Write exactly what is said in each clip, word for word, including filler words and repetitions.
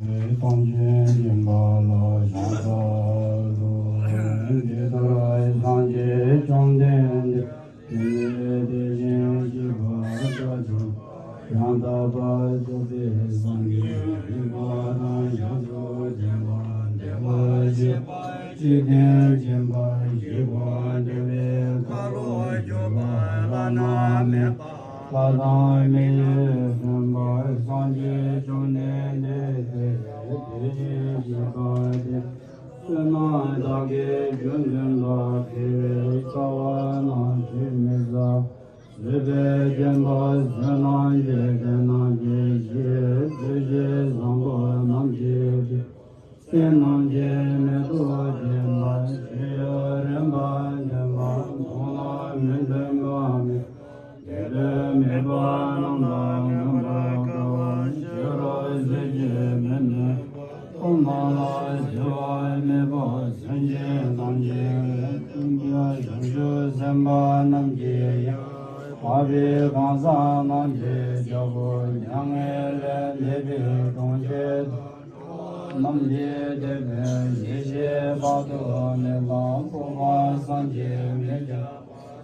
ཐམས་ཅད་མཁྱེན་པ་ལ་ཕྱག་འཚལ་ལོ། འདི་ལྟར་སངས་རྒྱས་བཅོམ་ལྡན་འདས། དེ་ནས་དེ་བཞིན་གཤེགས་པ་དགྲ་བཅོམ་པ་ཡང་དག་པར་རྫོགས་པའི་སངས་རྒྱས་རིག་པ་དང་ཡོངས་སུ་ལྡན་པ། བདེ་བར་གཤེགས་པ་འཇིག་རྟེན་མཁྱེན་པ་ཞི་བ་འདུལ་བའི་ཁ་ལོ་སྒྱུར་བ་བླ་ན་མེད་པ། ལྷ་དང་མི་ཡི་བསྟན་པ་སངས་རྒྱས་བཅོམ་ལྡན་འདས་དེ་དེ་བཞིན་གཤེགས་པ་དེ། བསོད་ནམས་དག་གིས་རྒྱུད་འཛིན་པ། མཁས་པའི་རྩ་བ་རྣམས་ཆུད་མི་ཟ། བཟོད་པས་བརྒྱན་པ་བསོད་ནམས་ཀྱིས། དེ་རྣམས་ཀྱི་རྗེས་བདུད་བཞི་བཟང་པོ་རྣམས་ཀྱི་རྗེས། བསོད་ནམས་ཀྱི་མེ་ཏོག་བརྒྱན་པ། ཞི་གཡོ་རིམ་པ་བརྟན་པ། གདོང་ལ་མི་འཛེམ་པ་མེད། དེ་ལས་མེད་པ་རྣམས་དང་མངོན་པར་དགའ་བ། ཤེས་རབ་གཟི་བརྗིད་མེ་བསྣོལ་པ། ཐོག་མ་ལ་བརྗེ་བ་མེད་པ། སེམས་ཅན་ཐམས་ཅད་ཀུན་གྱི་བྱང་ཆུབ་སེམས་དཔའ་རྣམས་ཀྱི་ཡང་དག་པའི་གང་ཟག་རྣམས་ཀྱི་རྒྱལ་པོ། མྱ་ངན་ལས་འདས་པའི་གྲོང་ཁྱེར་དུ་རྣམས་ཀྱི་དེད་དཔོན། ཡེ་ཤེས་དཔག་ཏུ་མེད་པ། སྤོབས་པ་བསམ་གྱིས་མི་ཁྱབ་པ།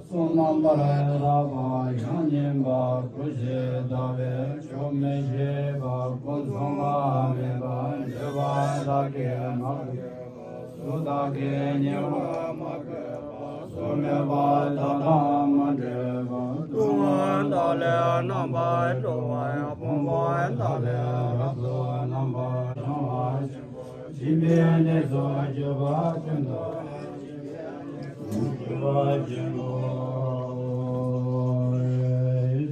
གསུང་རྣམ་པར་དག་པ་ཡང་སྙན་པ། སྐུ་བཞི་དག་པས་ཆོག་མི་ཤེས་པ། སྐུ་མཚུངས་པ་མེད་པ། བརྗོད་པ་དག་གིས་མ་གོས་པ། གཟུགས་དག་གིས་བརྙས་པ་མ་གོས་པ། གཟུགས་མེད་པ་དག་དང་མ་འདྲེས་པ། སྡུག་བསྔལ་དག་ལས་རྣམ་པར་གྲོལ་བ་ཡང་། ཕོངས་པ་དག་ལས་རབ་ཏུ་རྣམ་པར་སྤངས་པ་ཆེན་པོ། སྦྱིན་པའི་གནས་སུ་གྱུར་པ་ཀུན་ཏུ། གྱུར་པ་ཆེན་པོ།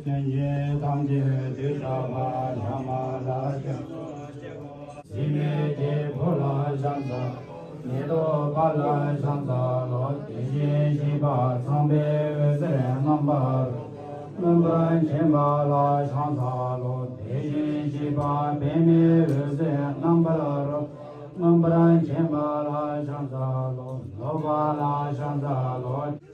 སེམས་ཅན་ཐམས་ཅད་དུས་རྟག་པར་ལྷག་མ་ལ་སྐྱབས་སུ་མཆིའོ། སྲིད་མེད་ཀྱི་བུ་ལ་ཕྱག་འཚལ་ལོ། མེ་ཏོག་པ་ལ་ཕྱག་འཚལ་ལོ། དེ་བཞིན་གཤེགས་པ་ཚངས་པའི་འོད་ཟེར་རྣམ་པར་རོལ། མངོན་པར་མཁྱེན་པ་ལ་ཕྱག་འཚལ་ལོ། དེ་བཞིན་གཤེགས་པ་པདྨའི་འོད་ཟེར་རྣམ་པར་རོལ། མངོན་པར་མཁྱེན་པ་ལ་ཕྱག་འཚལ་ལོ། ནོར་བ་ལ་ཕྱག་འཚལ་ལོ།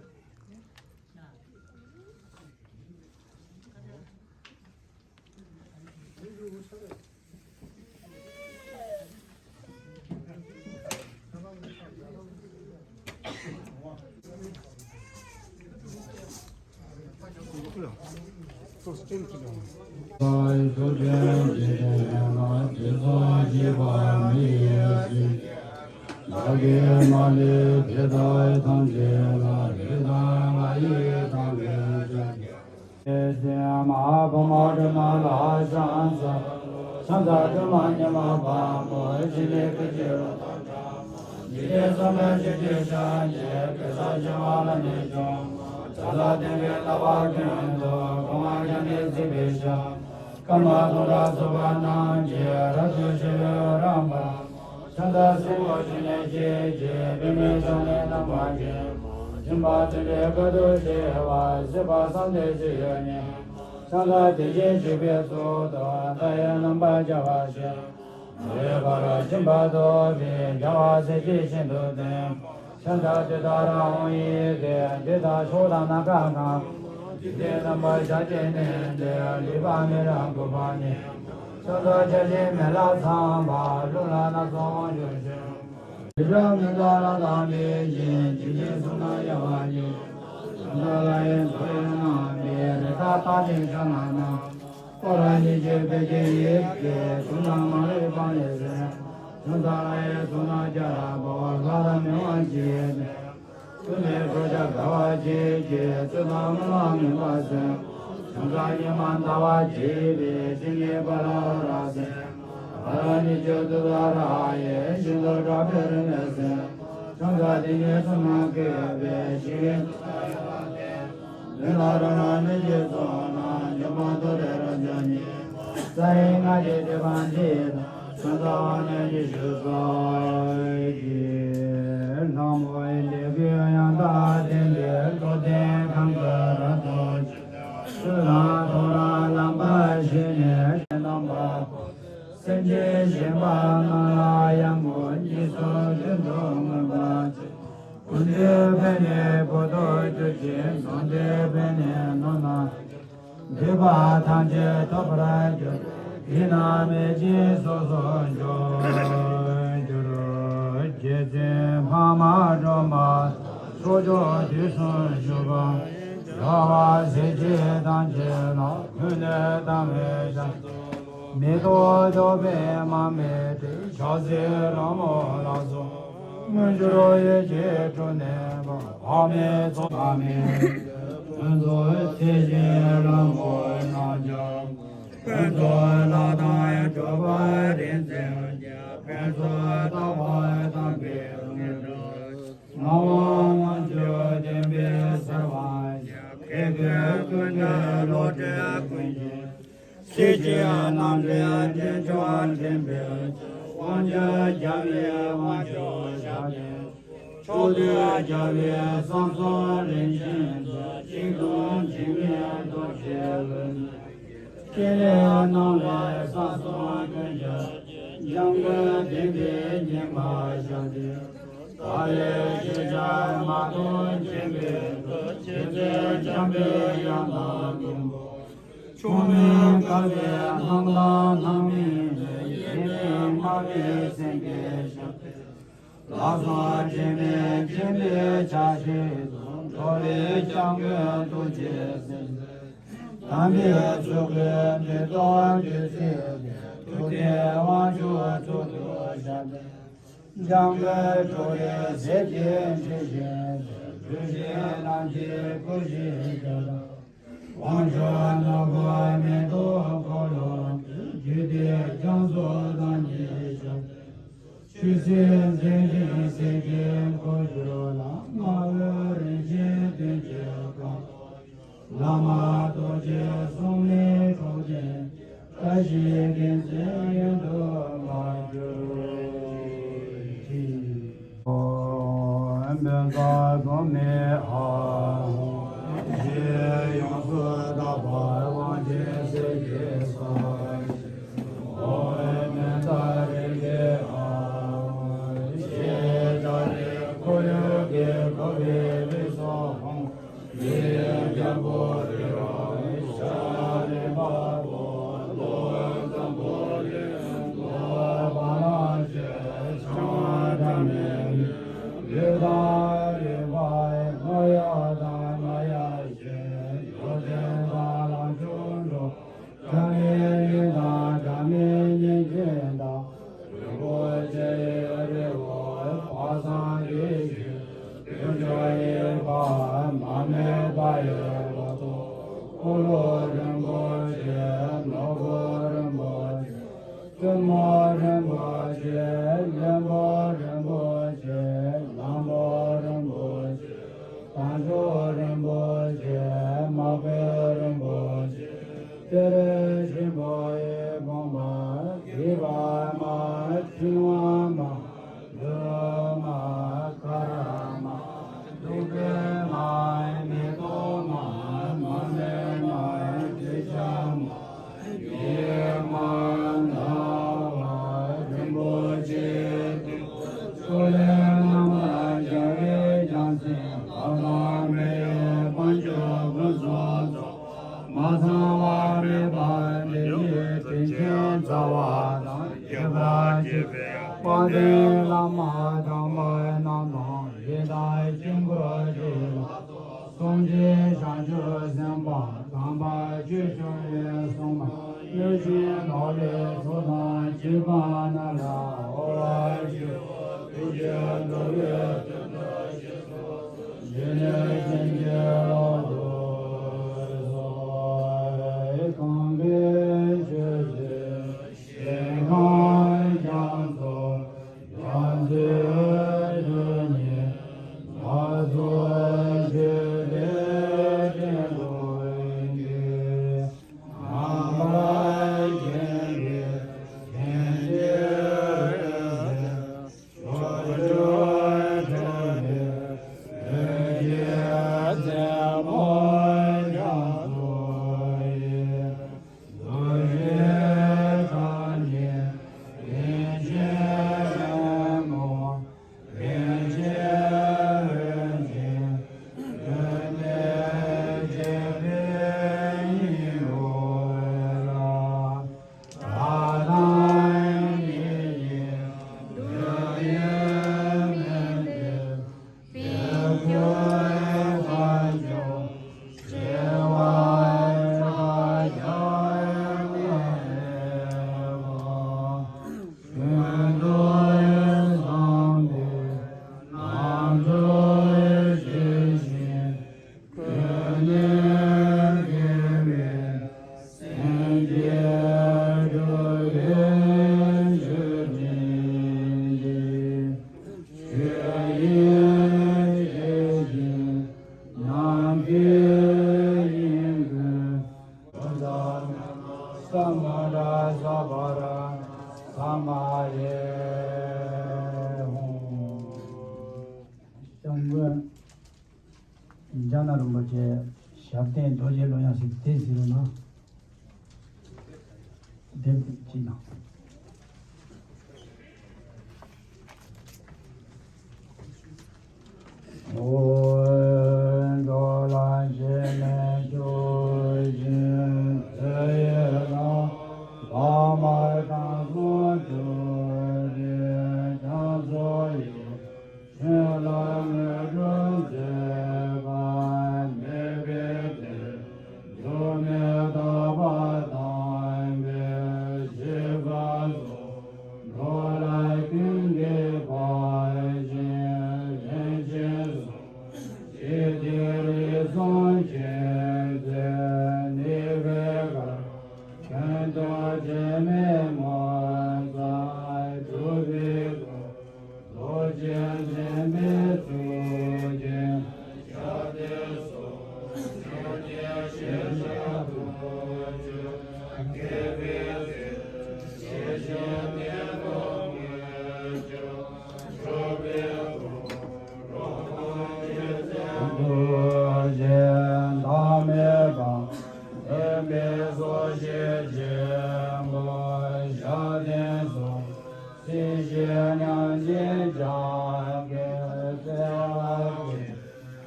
བདག་གིས་མ་ལུས་དེ་དག་ཐམས་ཅད་ལ། ལུས་དང་ངག་ཡིད་དང་ལྡན་ཅིང་། མ་ཧཱ་པདྨ་སྒྲོལ་མ་ལ་ཕྱག་འཚལ། ཕྱག་འཚལ་སྒྲོལ་མ་མྱ་ངན་པ་སྤངས། ཕྱི་ནས་སྐད་ཅིག་གློག་དང་འདྲ། འཇིག་རྟེན་གསུམ་ལ་ཞི་བདེ་ཤར་ཅིང་། གེ་སར་བྱེ་བ་ལ་ནི་འབྱུང་། ཕྱག་འཚལ་སྟོན་པའི་རྣམ་པ་ཀུན་ཏུ། གང་བ་བརྒྱ་ནི་བརྩིགས་པའི་ཞབས། སྐར་མ་སྟོང་ཕྲག་ཚོགས་པ་རྣམས་ཀྱིས། རབ་ཏུ་ཕྱེ་བའི་འོད་རབ་འབར། ཕྱག་འཚལ་སྲིན་པོ་ཆེ་ནི་ཞལ་གཅིག། པདྨའི་ཕྱག་ནི་རྣམ་པར་བརྒྱན། སྦྱིན་པ་བརྩོན་པའི་དཀའ་ཐུབ་ཆེ་བ། སྲིད་པ་བསམ་གཏན་སྲིད་གཡོ་ནས། ཕྱག་འཚལ་དེ་བཞིན་གཤེགས་པའི་གཙུག་ཏོར། མཐའ་ཡས་རྣམ་པར་རྒྱལ་བ་ཆེ། མ་ལུས་པར་སྦྱིན་པ་སྩོལ་བའི། རྒྱལ་བ་སྲས་བཅས་ཤིན་ཏུ་བརྟན། ཕྱག་འཚལ་ཏུཏྟཱ་ར་ཧཱུྃ་ཡི་གེ། འདི་དག་ཕྱོགས་དང་ནམ་མཁའ་གང་། འཇིག་རྟེན་རྣམ་པར་ཤར་ཅིང་གནས་ཏེ། ལུས་པ་མེ་རླུང་འཁྲུགས་པ་ཉིད། ཕྱག་འཚལ་བརྒྱ་བྱིན་མེ་ལྷ་ཚངས་པ། རླུང་ལྷ་རྣམ་གསུམ་དབང་ཕྱུག་ཆེ། རི་རབ་མི་འདའ་རབ་དང་མི་ཞིག་འཇིག་རྟེན་གསུམ་རྣམས་གཡོ་བ་ཉིད། ཕྱག་འཚལ་ལྷ་ཡི་མཛོད་ཡོད་རྣམས་ཀྱི། རི་དྭགས་རྟ་དྲེལ་ཕྱག་ན་བསྣམས། སྐོར་ར་ཉི་ཤུ་རྦོད་ཀྱི་ཡི་གེ། དུག་རྣམས་མ་ལུས་སྤངས་ཏེ་གསོན། ཕྱག་འཚལ་ལྷ་ཡི་གཟུགས་རྣམས་བསྐྱར་དུ་བབས། ལྷ་རབ་མི་དབང་ཇི་ཡི་སྟེང་། སྲུང་མའི་ཁྲོ་ཆགས་དགའ་བ་བརྗིད་ཀྱིས། རྩོད་དང་རྨི་ལམ་མུན་པ་སེལ། ཕྱག་འཚལ་ཉི་མ་ཟླ་བ་བརྗིད་པའི། སྤྱན་གཉིས་པ་ལ་འོད་རབ་གསལ། ཧ་ར་ཉི་ཤུ་ཏུཏྟཱ་ར་ཡི། ཤིན་ཏུ་དྲག་པོའི་རིམ་པས་གསལ། ཕྱག་འཚལ་དེ་ཉིད་གསུང་རྣམས་བཀོད་པའི། ཞི་བའི་མཐུ་དང་ཡལ་ག་སྟེ། ལུས་ལ་རོ་ལངས་སྣོད་ཀྱི་ཚོགས་རྣམས། འཇོམས་པ་ཏུ་རེ་རབ་འབྱམས་ཉིད། རྩ་བའི་སྔགས་ཀྱི་ཐེག་པ་འདི་དང་། ཕྱག་འཚལ་དབང་རྣོན་ཡེ་ཤེས་རྩ་བརྒྱད། ལྷ་མོ་ཡི་གེ་ཡང་དག་ལྡན་པའི། འགྲོ་དོན་གང་དག་རབ་ཏུ་ཕྱུག་པའི། ཚུལ་དང་ཐོགས་རང་ལམ་པ་ཞིག་ནས། རྣམ་པ་སེམས་ཅན་གཞན་པ་རྣམས་ལ་ཡང་། སྐུ་གཉིས་སུ་མཐུན་དུ་མངོན་པར་བྱེད། ཀུན་འདུས་པས་ནི་བོད་དུ་གྱུར་ཅིང་། ནོར་འདུས་པས་ནི་ནོར་རྣམས་སྐྱེ། འདོད་པ་ཐམས་ཅད་ཐོབ་པར་འགྱུར། ཡིད་ན་མེད་ཅིང་སོ་སོར་འཇོག་གྱུར། རྗེ་བཙུན་འཕགས་མ་སྒྲོལ་མ་སོགས་ཕྱོགས་དུས་གསུམ་བཞུགས་པ། རྒྱལ་བ་སྲས་བཅས་ཐམས་ཅད་ལ། ཀུན་ནས་དམ་པའི་ཞབས། མེ་ཏོག་བདུག་སྤོས་མར་མེ་དྲི། ཕྱག་འཚལ་ལྷ་མོ་ལ་སོགས། དངོས་འབྱོར་ཡིད་ཀྱིས་སྤྲུལ་ནས་འབུལ། འཕགས་མའི་ཚོགས་འཕགས་མའི་ཕུན་ཚོགས་ཐེག་ཆེན་ལྷ་མོ་རྣམས་ཀྱང་། ཕུན་ཚོགས་ལ་དང་སྤྲོ་བ་རིན་ཆེན་གྱི། ཕུན་ཚོགས་རྟག་པར་དམ་པའི་དངོས་གྲུབ། ངག་དབང་ལྔ་མཆོག་བདེན་པའི་ས་བོན་གྱི། མཁས་གྲུབ་ཀུན་གྱི་བློ་གྲོས་ཀུན་གྱི། གཤེགས་ཀྱི་རྣམ་འདྲེན་འདྲེན་མཆོག་འདྲེན་པའི། དབང་ཕྱུག་རྒྱལ་བའི་དབང་ཕྱུག་ཞབས་པད། ཕྱོགས་དུས་རྒྱལ་བའི་གསང་གསུམ་རིན་ཆེན་གྱི། གཅིག་ཏུ་འཇིགས་མེད་རྡོ་རྗེའི་དབུས། ཕྲིན་ལས་སྣང་བའི་ས་གསུམ་ཀུན་གྱི། འཇམ་མགོན་བདེན་པའི་སྙེམས་པ་ཞབས་པད། ཐར་པའི་ཤེས་བྱ་མ་ཐོབ་འཁྱམས་པའི་དུས། རྗེ་བཙུན་འཇམ་པའི་དབྱངས་དང་མགོན་པོ། མཆོག་དམན་བསྐལ་པའི་སྣང་དང་སྣང་མིན་ལས། ཡེངས་མེད་སྨྲ་བའི་སེང་གེའི་ཞབས་པད། ལག་གསུམ་འདྲེས་མའི་མཁྱེན་པའི་ཆ་ཤས་སུ། འགྲོ་བའི་སྐྱབས་མགོན་ཐུགས་རྗེའི་སེམས། དམ་པའི་ཚུལ་ཁྲིམས་མེ་ཏོག་བདུད་རྩིའི་གདན། ཐུབ་བསྟན་དབང་ཕྱུག་གཙུག་ཏུ་ཞབས་པད། འཇམ་དཔལ་ཁྲོ་བོའི་ཟེར་གྱིས་འཁྲི་ཞིང་འདུལ། གྲུ་བཞིའི་རྣམ་བསྒྱིངས་སྐུ་བཞིའི་རྒྱ་མཚོ། དབང་ཕྱུག་ནོར་བུ་མེ་ཏོག་འཁོར་ལོ་བསྡུས། རྒྱུད་སྡེ་རྒྱ་མཚོ་དང་ནི་ཞབས་པད། ཆོས་སྲིད་འཛིན་ཞིང་སྲིད་ཀྱི་འཁོར་ཞུགས་ལ། མངའ་འོག་རིན་ཆེན་བདུན་གྱི་ཁང་། བླ་མ་རྡོ་རྗེ་སྲུང་མའི་གྲོགས་བསྟེན། བཀྲ་ཤིས་རྒྱལ་མཚན་ཡུན་དུ་བར་གྱུར་ཅིག། ཨོཾ་བཛྲ་བྷཱུ་མི་ཨཱཿཧཱུྃ། ཞེས་ཡོངས་སུ་དག་པར་དབང་ཆེན་གསེར་གྱི་ས། ཨོཾ་མནྟ་རཀྵི་ཨཱཿཧཱུྃ། ཞེས་བཛྲ་རཀྵི་ཁོར་ཡུག་གིས་བསྐོར་བའི་དབུས་སུ་ཧཱུྃ། ལས་རྒྱལ་པོ་རི་རབ་ཤ་རི་བ་པོ། ལོ་ཙཱ་བོ་དྷི་ལོ་བ་ལ་ཞེས། འཆང་བ་སྒྲ་མེད་ལུས། ལུས་དང་རུས་པ་རྣོ་ཡག་དང་རྣོ་ཡག་ཅན། ཡོ་བྱད་དང་ལང་ཚོ་འགྲོ། སྒྲ་མེད་ཡིད་དང་སྒྲ་མེད་སྙན་ཅན་དང་། རིན་པོ་ཆེ་ཡི་རི་བོ་དཔག་བསམ་གྱི་ཤུལ། བདུད་མཆོག་གཡས་པ་མར་མེ་བ་ཡི་འོག་ཏུ། འཁོར་ལོ་རིན་པོ་ཆེ་ནོར་བུ་རིན་པོ་ཆེ། བཙུན་མོ་རིན་པོ་ཆེ། བློན་པོ་རིན་པོ་ཆེ། གླང་པོ་རིན་པོ་ཆེ། དལ་འབྱོར་རིན་པོ་ཆེ། དམག་དཔོན་རིན་པོ་ཆེ། གཏེར་ཆེན་པོ་ཡི་དགོན་པ། སྡིག་པ་མ། འཕྲིག་པ་མ། ལུས་མ། ཁ་ར་མ། བདུག་སྤོས་མ། མེ་ཏོག་མ། མར་མེ་མ། དྲི་ཆབ་མ། གཡེར་མ། ཟླ་བ་རིན་པོ་ཆེ། ཕྱོགས་ལས་རྣམ་པར་རྒྱལ་བའི་རྒྱལ་མཚན། འཕགས་པ་མི་ཡི་དབང་ཕྱུག་ཕུན་སུམ་ཚོགས། མ་ཚང་བ་མེད་པ་དེ་ཉིད་དྲིན་ཅན་རྩ་བ་དང་། ཁྱད་པར་འབྱེད་པའི་དཔལ་ལྡན་བླ་མ་དམ་པ་རྣམས་དང་། ཡི་དམ་དཀྱིལ་འཁོར་བཅས་ལ། སངས་རྒྱས་བྱང་ཆུབ་སེམས་དཔའ་དམ་པ་ཆོས་སྐྱོང་བའི་སྲུང་མ། གནོད་སྦྱིན་ནོར་ལྷའི་ཚོགས་དང་བཅས་པ་རྣམས་ལ་དབུལ་བ་ཞུ། ཐུགས་རྗེས་འགྲོ་བའི་དོན་དུ་གཤེགས་སུ་གསོལ། འཇིགས་མེད་བྱིན་གྱིས་རློབ་ཏུ་གསོལ། གང་གི་མཆོད་བསྟོད་ཞིང་ཁམས་རྒྱ་མཚོ། རྒྱ་མཚོའི་དབུས་ན་ནགས་ཚལ་ཆོས་འདི་སྤྲིན་དུ་གྱུར། རྣམ་པར་མཁྱེན་པའི་ལྷན་ཅིག་ སྐྱབས་མགོན་ཛྙཱ་ན་རིན་པོ་ཆེ་ཞབས་བརྟན་རྡོ་རྗེ་ལོ་ཡང་ཞིག་དེ་ཟེར་ན། དེབ་ཅིག་ནང་། འགྲོ་ལ་ཞེན་མེད་སྤྱོད་ཅིང་། ཚེ་ཡི་ལམ་བར་དྲང་སྲོང་གྱུར་ཅིག། བྱང་ཕྱོགས་ཡི་ཞིང་ལ་དངོས་གྲུབ་འཛིན་པ་མེད་པའི་ཚེ། འགྱུར་མེད་རྟག་པ་དམ་པའི་ཞི་བ་སོགས། འགྲོ་ལ་ཀུན་གྱིས་བར་ཆད་རིན་ཆེན་གསུམ། ཞི་བདེའི་རི་གསུམ་མཁྱེན་བརྩེ་ནུས་པའི་གར། ཀུན་ཏུ་སྐྱེ་མེད་ངོ་མཚར་གྲུབ་པའི་སྐུ། རྡོ་རྗེ་འཛིན་པའི་གཙུག་རྒྱན་ཞབས་བརྟན་སོགས། ཕྱོགས་བཅུའི་ཞིང་གཤེགས་ཐུགས་རྗེ་བསྐྱེད་པའི་ཚེ། ཞི་ཞིང་གཏན་དུ་མངོན་གྱུར་སྤྲུལ་པའི་སྐུ། རོལ་པ་རྗེ་བཙུན་རྡོ་རྗེ་བདག་མེད་པ། འཛིན་པའི་སྲོག་ཤིང་ཆེན་པོ་ཞབས་བརྟན་སོགས། སྲིད་ཞིའི་ཉམས་ཅན་སྐྱབས་མགོན་བརྩེ་བ་ཅན།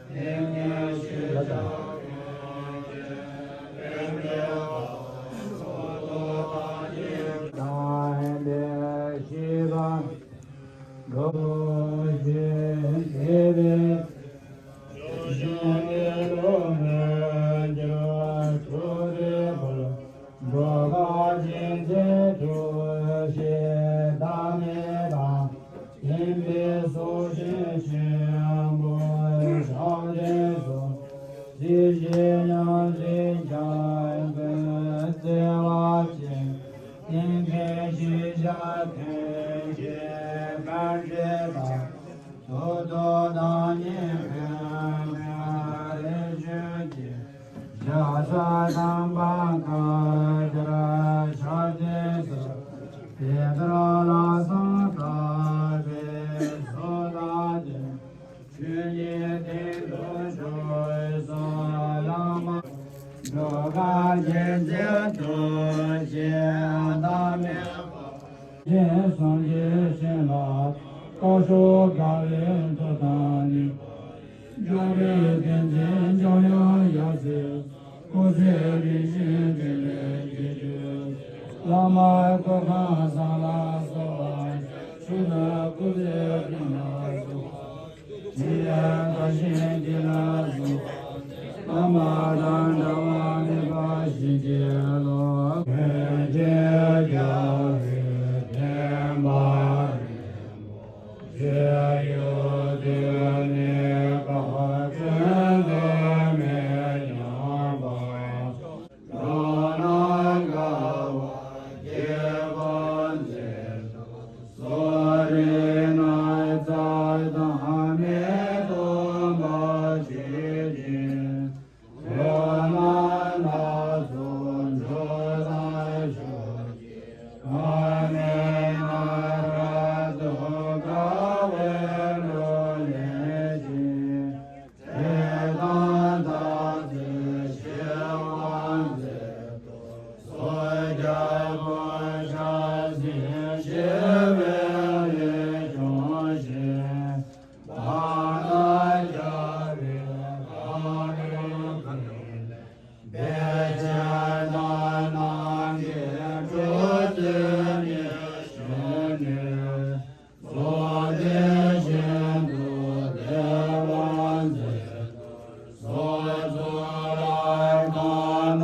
ཏིང་ངེ་འཛིན་ཞི་བྱེད་ཀུན་གྱི་དཔལ་འབྲེལ་པ། ཐུགས་རྡོ་རྗེ་དང་ལྡན་པའི་ཞི་བ་འགྲོ་ཞིང་གཤེགས་པའི་ཞིང་གནས་ལུགས་མངོན་གྱུར་སྤྲུལ་པའི་སྐུ། འགྲོ་བ་སྦྱིན་སྲེག་གྲུབ་ཞིང་བདག་མེད་པ། འཛིན་པའི་སྲོག་ཤིང་ཆེན་པོ་ཞབས་བརྟན་སོགས། སྲིད་ཞིའི་ཉམས་ཅན་སྐྱབས་མགོན་བརྩེ་བ་ཅན། ཏིང་འཛིན་ཞི་བྱེད་མཐུན་རྐྱེན་དཔལ་འབྲེལ་པ། ཐུགས་རྡོ་རྗེ་དང་ཉིད་ཀུན་དགའ་རིན་ཆེན་གྱི། རྒྱལ་སྲས་དམ་པ་བསྐལ་བརྒྱར་ཞབས་བརྟན་སོགས། དེ་ལྟར་ལྷག་བསམ་དག་པའི་ཚོགས་བདག་ཅན། ཆོས་ཉིད་སྟེང་དུ་བྱོན་སོང་བླ་མ། འགྲོ་བ་སྒྱུ་འཕྲུལ་ཐུགས་རྗེ་བདག་མེད་པ། སངས་རྒྱས་སེམས་ལ་རྟག་ཕྱོགས་དགའ་བའི་མཐུ་དང་ནུས་པ། འཇམ་དཔལ་བསྟན་འཛིན་འཇམ་དབྱངས་ཡབ་སྲས། སྐུ་ཚེ་རིང་ཞིང་ཕྲིན་ལས་རྒྱས་གྱུར་ཅིག། བླ་མ་སྐུ་ཁམས་བཟང་ལ་གསོལ་བ། ཆོས་རྣམས་སྐུ་ཚེ་རིང་ལ་གསོལ་བ། ཕྲིན་ལས་མཐར་ཕྱིན་འདི་ལ་གསོལ་བ། བླ་མ་དང་འབྲལ་བ་མེད་པར་ཞིང་གཤེགས་ལོ། མཁན་ཆེན་རྒྱལ་བའི་བསྟན་པ་རིན་པོ་ཆེ་ཡུལ་དུ་གནས་པ་ཁྱོན་དུ་མི་ཉམས་པ། འགྲོ་རྣམས་དགའ་བ་སྐྱེད་པར་མཛད་དོ། གསོ་རིག་ནགས་ཚལ་དང་མེ་ཏོག་འབར་བྱེད་ཅིང་། འགྲོ་རྣམས་ལ་སོགས་འགྲོ་དང་ཕྱོགས་ཀྱི་ཁམས་ནི་རྣམ་པར་དག་པའི་ལུས་ལེན་ཅིང་། དེ་དང་བདག་ཚེ་ཞི་བར་མཛད་དོ། སོས་ཀྱང་སྤོས་ཀྱང་ཟིན་ཞི་བའི་ལས་སྐྱོང་ཞིང་། བར་སྣང་རྒྱལ་བའི་བཀའ་དྲིན་ཀུན་ལས། བེད་སྤྱད་དང་རྣམ་འགེངས་སྤྲུལ་པའི་ཉི་ཤུ་ནུས། ཚོགས་ལྡན་ཞིང་དུ་བདེ་བར་མཛད་དོ། སྲོག་འཚོ་བར་དགའ་ན་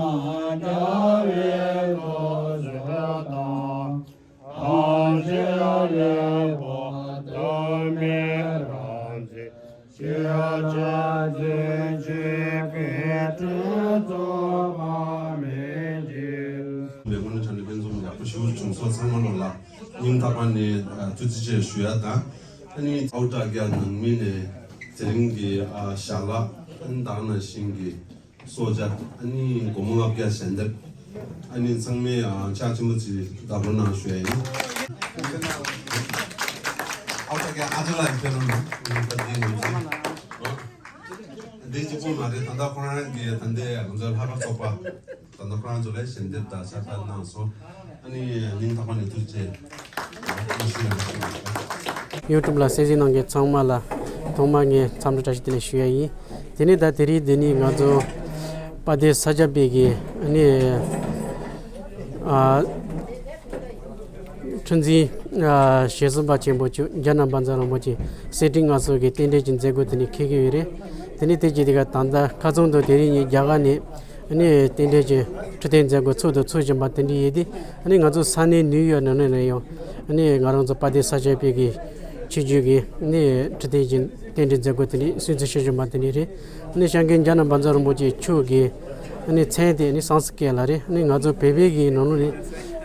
རྒྱལ་བའི་སྟོབས་སུ་བཏང་། ཐམས་ཅད་ལེགས་པར་གཏོལ་མའི་རང་བཙན། ཤེས་བྱ་འཛིན་ཅིང་ཀུན་འདུས་རྫོགས་པ་མེད་ཅིང་། མེ་མགོ་ནས་དྲ་ནས་དཔེ་མཚོན་ཡག་པོ་ཞིག་བྱུང་སོང་། ཚང་མ་ལོ་ལ་སྙིང་ཐག་པ་ནས་ཨ་ཐུགས་རྗེ་ཆེ་ཞུ་ཡ་དང་། ཨ་ནི་ཨའུ་ཊར་རྒྱ་ནང་མི་ནས་དེ་རིང་གི་ཨ་ཞལ་ལག་ཨ་ནི་ད་ག་ནང་བཞིན་གྱི་གསོལ་ཇ། ཨ་ནི་སྒོར་མོ་ལྔ་བརྒྱ་ཞལ་འདེབས། ཨ་ནི་ཚང་མས་ཨ་ཕྱག་ཆེན་པོ་ཅིག་བརྡབ་རོགས་གནང་ཞུ་ཡ་ཡིན། ཨ་ཅག་ལགས་ཀྱི་ཕེབས་ལམ་ནང་ད་ལྟ་འདི་ཡིན་ཟིན། འདི་གཅིག་པུ་མ་རེད། ད་ལྟ་ཁོ་རང་གིས་ད་ལྟའི་ང་ཚོའི་ལྷ་པ་ཚོགས་པ་ད་ལྟ་ཁོ་རང་ཚོ་ལ་ཞལ་འདེབས་དང་ཕྱག་རྟགས་གནང་སོང་། ཨ་ནི་སྙིང་ཐག་པ་ནས་ཐུགས་རྗེ་ཆེ། ཡུ་ཊུབ་ལ་གསན་གཟིགས་གནང་མཁན་ཚང་མ་ལ་ཐོག་མར་ངས་འཚམས་འདྲི་བཀྲ་ཤིས་བདེ་ལེགས་ཞུ་ཡ་ཡིན། དེ་ནས་ད་དེ་རིང་འདི་ནི་ང་ཚོ་དཔལ་ལྡན་ས་སྐྱ་པའི་གི་ཨ་ནི་ཨ། ཁྲི་འཛིན་ཨ་ཞེ་གསུམ་པ་ཆེན་པོ་མཆོག་རྒྱ་ནག་བཛྲ་རིན་པོ་ཆེ་གསེར་ཁྲི་མངའ་གསོལ་གྱི་རྟེན་འབྲེལ་གྱི་མཛད་སྒོ་དེ་ནི་འཁེལ་གྱི་ཡོད་རེད། དེ་ནི་དེ་རྗེས་དེ་ག་ད་ལྟ་ཁ་རྩང་དུ་དེ་རིང་ཉིན་རྒྱ་གར་ནས་ཨ་ནི་རྟེན་འབྲེལ་གྱི་ཁྲི་སྟོན་མཛད་སྒོ་ཚུགས་དང་ཚུགས་བཞིན་པ་དེ་འདྲ་ཡོད་དེ། ཨ་ནི་ང་ཚོ་ས་གནས་ནིའུ་ཡོག་ནང་ནས་ཡང་ཨ་ནི་ང་རང་ཚོ་དཔལ་ལྡན་ས་སྐྱ་པའི་གི་ཆིབས་བསྒྱུར་གྱི་ཨ་ནི་ཁྲི་སྟོན་གྱི་རྟེན་འབྲེལ་མཛད་སྒོ་དེ་ནི་སྲུང་བརྩི་ཞུ་བཞིན་པ་དེ་འདྲ་རེད། ཨ་ནི་བྱས་ཙང་རྒྱ་ནག་བཛྲ་རིན་པོ་ཆེ་མཆོག་གི་ཨ་ནི་མཚན་དེ་ཨ་ནི་སཾ་སྐྲྀཏ་ལ་རེད། ཨ་ནི་ང་ཚོ་བོད་པའི་གི་ནང་ལོགས་ནས་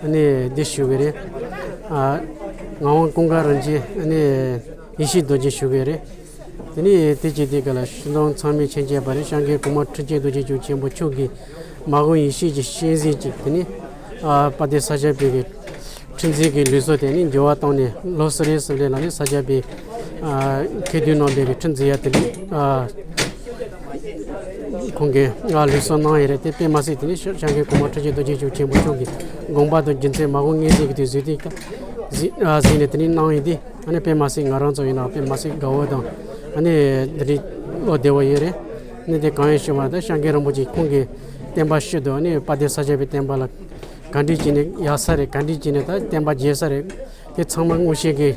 ཨ་ནི་འདི་ཞུ་གི་རེད། ཨ་ངག་དབང་ཀུན་དགའ་རིན་ཆེན་ཨ་ནི་ཡེ་ཤེས་རྡོ་རྗེ་ཞུ་གི་རེད། དེ་ནི་དེ་རྗེས་དེ་ག་ལ་ཞུ་དང་ཚང་མས་མཁྱེན་གྱི་ཡོད་པ་རེད། སྐྱབས་མགོན་གོང་མ་ཁྲི་ཆེན་རྡོ་རྗེ་འཆང་ཆེན་པོ་མཆོག་གི་མ་འོངས་ཡེ་ཤེས་ཀྱི་སྤྱན་གཟིགས་ཅིག་དེ་ནི་ཨ་དཔལ་ལྡན་ས་སྐྱ་པའི་གི་ཁྲི་འཛིན་གྱི་ལུགས་སྲོལ་དེ་ནི་འགྱུར་བ་བཏང་ནས་ལོ་སུ་རེ་སུ་རེ་ལ་ནི་ས་སྐྱ་པའི་ཨ་མཁས་བསྡུས་རྣམ་པའི་གི་ཁྲི་འཛིན་ཡ་དེ་ནི་ཨ་ཁོང་གིས་ཨ་ལུགས་སྲོལ་གནང་ཡོད་རེད། དེ་དཔེ་མ་སྲིད་དེ་ནི་སྐྱབས་མགོན་གོང་མ་ཁྲི་ཆེན་རྡོ་རྗེ་འཆང་ཆེན་པོ་མཆོག་གི་དགོངས་པ་དང་རྒྱུ་མཚན་མ་འོངས་ངེས་འཛིན་གྱི་དུས་གཟིགས་དེ་གཟིགས་ཨ་གཟིགས་ནས་དེ་ནི་གནང་ཡོད་དེ། ཨ་ནི་དཔེ་མ་སྲིད་ང་རང་ཚོ་ཡིན་ན་དཔེ་མ་སྲིད་དགའ་བོ་དང་ཨ་ནི་འདི་རིགས་བློ་བདེ་བོ་ཡོད་རེད། ཨ་ནི་དེ་གང་ཡིན་ཞུ་བ་ད་སྐྱབས་མགོན་རིན་པོ་ཆེ་ཁོང་གི་བསྟན་པ་ཕྱི་དུ་ཨ་ནི་དཔལ་ལྡན་ས་སྐྱ་པའི་བསྟན་པ་ལ་ག་འདྲས་བྱས་ནས་ཡག་ས་རེད། ག་འདྲས་བྱས་ནས་ད་བསྟན་པ་རྒྱས་ས་རེད། དེ་ཚང་མ་མངོན་ཤེས་ཀྱི་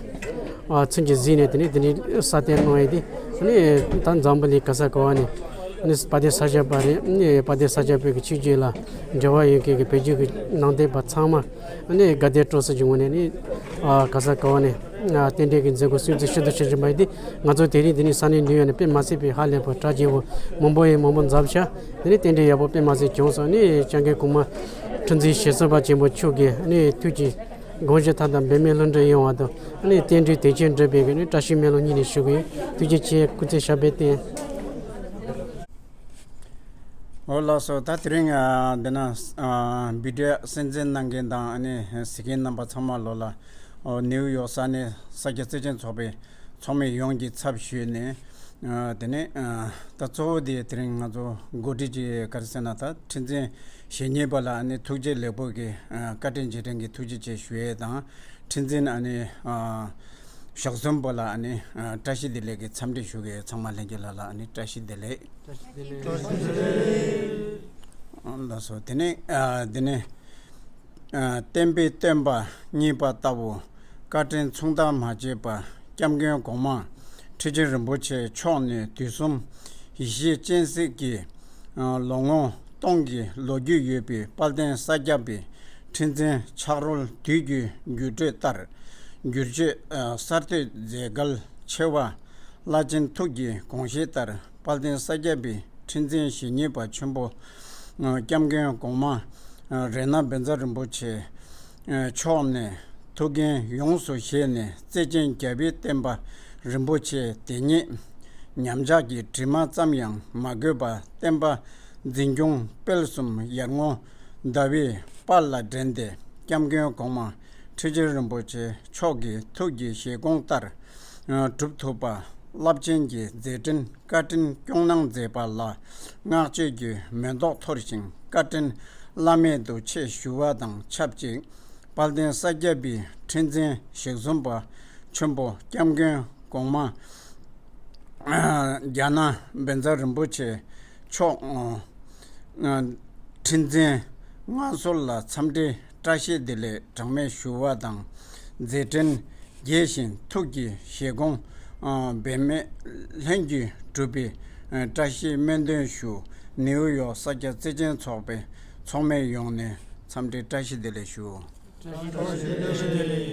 ཨ་ཚུན་གྱིས་གཟིགས་ནས་དེ་ནི་དེ་ནི་ས་གཏེར་གནང་ཡོད་དེ། ཨ་ནི་ད་འཛམ་བུ་གླིང་ག་ས་ག་བ་ནས་ཨ་ནི་དཔལ་ལྡན་ས་སྐྱ་པ་རེད། ཨ་ནི་དཔལ་ལྡན་ས་སྐྱ་པའི་གི་ཆོས་བརྒྱུད་ལ་འབྲེལ་བ་ཡོད་མཁན་གྱི་བོད་བརྒྱུད་ཀྱི་ནང་བསྟན་པ་ཚང་མ་ཨ་ནི་དགའ་དད་སྤྲོ་སོགས་ཀྱི་ངོས་ནས་ནི་ཨ་ག་ས་ག་བ་ནས་ཨ་རྟེན་འབྲེལ་གྱི་མཛད་སྒོ་སྲུང་བརྩི་ཞུ་དང་ཞུ་བཞིན་པ་ཡིན་ཏེ། ང་ཚོ་དེ་རིང་འདི་ནི་ས་གནས་ནིའུ་ཡོག་ནས་དཔེ་མ་སྲིད་པའི་ཧ་ལས་པ་གྲ་རྒྱས་པོ་མང་པོ་ཡིན་མང་པོ་འཛོམས་ཤག་དེ་ནི་རྟེན་འབྲེལ་ཡག་པོ་དཔེ་མ་སྲིད་བྱུང་སོང་། ནི་སྐྱབས་མགོན་གོང་མ་ཁྲི་འཛིན་ཞེ་གསུམ་པ་ཆེན་པོ་མཆོག་གིས་ནི་ཐུགས་ཀྱི་དགོངས་བཞེད་མཐའ་དག་འབད་མེད་ལྷུན་གྲུབ་ཡོང་བ་དང་། ནི་རྟེན་འབྲེལ་དོན་ཆེན་འགྲུབ་པའི་ནི་བཀྲ་ཤིས་སྨོན་ལམ་སྙིང་ནས་ཞུ་གི་ཡོད། ཐུགས་རྗེ་ཆེ། སྐུ་ཚེ་ཞབས་པད་བརྟན། འོ་ལགས་སོ། ད་དེ་རིང་ཨ་འདི་ན་ཨ་བི་ཌི་ཡོ་གསན་གཟིགས་གནང་མཁན་དང་ཨ་ནི་གཟིགས་མཁན་རྣམ་པ་ཚང་མ་ལོ་ལ་ཨོ་ནིའུ་ཡོག་ས་གནས་ས་སྐྱ་བརྩེ་ཆེན་ཚོགས་པའི་ཚོགས་མི་ཡོངས་ཀྱི་ཚབ་ཞུས་ནས་ཨ་དེ་ནས་ཨ་ད་གཙོ་བོ་དེ་དེ་རིང་ང་ཚོ་འགོ་ཁྲིད་ཀྱི་ག་རེ་ཟེར་ན་ད་ཁྲི་འཛིན་ཞེ་གཉིས་པ་ལ་ཨ་ནི་ཐུགས་རྗེ་ལེགས་འབུལ་གྱི་ཨ་བཀའ་དྲིན་རྗེས་དྲན་གྱི་ཐུགས་རྗེ་ཆེ་ཞུ་ཡས་དང་། ཁྲི་འཛིན་ཨ་ནི་ཨ་ཞོགས་ཟུམ་པ་ལ་ཨ་ནི་ཨ་བཀྲ་ཤིས་བདེ་ལེགས་ཀྱི་འཚམས་འདྲི་ཞུ་གི་ཡོད། ཚང་མ་ལྷན་རྒྱས་ལ་ལ་ཨ་ནི་བཀྲ་ཤིས་བདེ་ལེགས། བཀྲ་ཤིས་བདེ་ལེགས། ལགས་སོ། དེ་ནས་ཨ་དེ་ནས་ཨ་བསྟན་པའི་སྟོན་པ་གཉིས་པ་ལྟ་བུ་བཀའ་དྲིན་མཚུངས་ཟླ་མ་བྱས་པ་སྐྱབས་མགོན་གོང་མ་ཁྲི་ཆེན་རིན་པོ་ཆེ་མཆོག་ནས་དུས་གསུམ་ཡེ་ཤེས་སྤྱན་གཟིགས་ཀྱི་ཨ་ལོ་ངོ་སྟོང་གི་ལོ་རྒྱུས་ཡོད་པའི་དཔལ་ལྡན་ས་སྐྱ་པའི་ཁྲི་འཛིན་ཕྱག་རོལ་དུས་ཀྱི་འགྱུར་འགྲོས་ལྟར་བསྒྱུར་བཅོས་ཨ་གསར་གཏོད་མཛད་གལ་ཆེ་བ། བླ་ཆེན་ཐུགས་ཀྱི་དགོངས་བཞེད་ལྟར་དཔལ་ལྡན་ས་སྐྱ་པའི་ཁྲི་འཛིན་ཞེ་གཉིས་པ་ཆེན་པོ་ཨ་སྐྱབས་མགོན་གོང་མ་ཨ་རཏྣ་བཛྲ་རིན་པོ་ཆེ་ཨ་མཆོག་ནས་ཐུགས་འགན་ཡོངས་སུ་བཞེས་ནས་བརྩེ་ཆེན་རྒྱལ་བའི་བསྟན་པ་རིན་པོ་ཆེ་དེ་ཉིད་ཉམས་ཆག་གི་དྲི་མ་ཙམ་ཡང་མ་གོས་པ་བསྟན་པ་འཛིན་སྐྱོང་སྤེལ་གསུམ་ཡར་ངོ་ཟླ་བའི་དཔལ་ལ་བསྒྲེངས་ཏེ་སྐྱབས་མགོན་གོང་མ་ཁྲི་ཆེན་རིན་པོ་ཆེ་མཆོག་གི་ཐུགས་ཀྱི་བཞེད་དགོངས་ལྟར་ཨ་སྒྲུབ་ཐུབ་པ་རླབས་ཆེན་གྱི་མཛད་འཕྲིན་བཀའ་དྲིན་སྐྱོང་གནང་མཛད་པ་ལ་བསྔགས་བརྗོད་ཀྱི་མེ་ཏོག་འཐོར་ཞིང་བཀའ་དྲིན་བླ་མེད་དུ་ཆེ་ཞུ་བ་དང་ཆབས་ཅིག་དཔལ་ལྡན་ས་སྐྱ་པའི་ཁྲི་འཛིན་ཞེ་གསུམ་པ་ཆེན་པོ་སྐྱབས་མགོན་གོང་མ་ཨ་རཏྣ་བཛྲ་རིན་པོ་ཆེ་མཆོག་ཨ་ཁྲི་འཛིན་མངའ་གསོལ་ལ་འཚམས་འདྲི་བཀྲ་ཤིས་བདེ་ལེགས་གྲངས་མེད་ཞུ་བ་དང་། མཛད་འཕྲིན་རྒྱས་ཤིང་ཐུགས་ཀྱི་བཞེད་དགོངས་ཨ་འབད་མེད་ལྷུན་གྱིས་གྲུབ་པའི་ཨ་བཀྲ་ཤིས་སྨོན་འདུན་ཞུ། ནིའུ་ཡོག་ས་སྐྱ་བརྩེ་ཆེན་ཚོགས་པའི་ཚོགས་མི་ཡོངས་ནས་འཚམས་འདྲི་བཀྲ་ཤིས་བདེ་ལེགས་ཞུ། བཀྲ་ཤིས་བདེ་ལེགས།